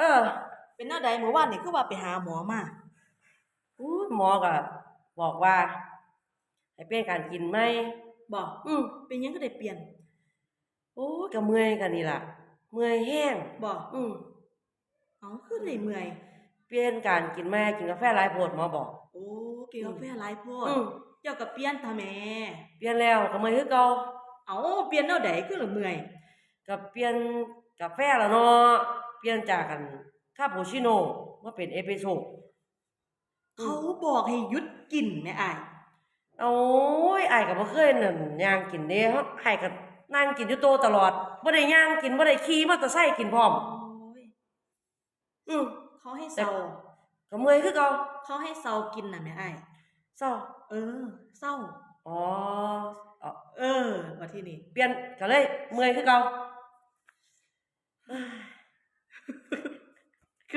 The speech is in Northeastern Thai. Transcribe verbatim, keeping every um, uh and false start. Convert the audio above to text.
เออ เป็นแนวใด มื้อวานนี่คือว่าไปหาหมอมา อู้ย หมอก็บอกว่า ให้เปลี่ยนการกินใหม่ บ่ อืม เป็นหยังคือได้เปลี่ยน โอ้ย ก็เมื่อยกันนี่ล่ะ เมื่อยแฮง บ่ อืม เอ้า คือได้เมื่อย เปลี่ยนการกินใหม่ กินกาแฟหลายโพด หมอบอก โอ้ กินกาแฟหลายโพด อืม เจ้าก็เปลี่ยนทาแหม เปลี่ยนแล้ว ก็เมื่อยคือเก่า เอ้า เปลี่ยนแนวใดคือละเมื่อย ก็เปลี่ยนกาแฟละเนาะ เปลี่ยนจากอันคาปูชิโน่มาเป็นเอสเปรสโซ่ อืม เขาบอกให้หยุดกินแหมอ้าย โอ้ย อ้ายก็บ่เคยนั่นย่างกินเด้ เฮา อ้ายก็นั่งกินอยู่โต๊ะตลอด บ่ได้ย่างกิน บ่ได้ขี่มอเตอร์ไซค์กินพร้อม โอ้ย อืม เขาให้เซา ก็เมื่อยคือเก่า เขาให้เซากินน่ะแหมอ้าย เซา เออ เซา อ๋อ อ๋อ เออ บัดทีนี้ เปลี่ยน ก็เลยเมื่อยคือเก่า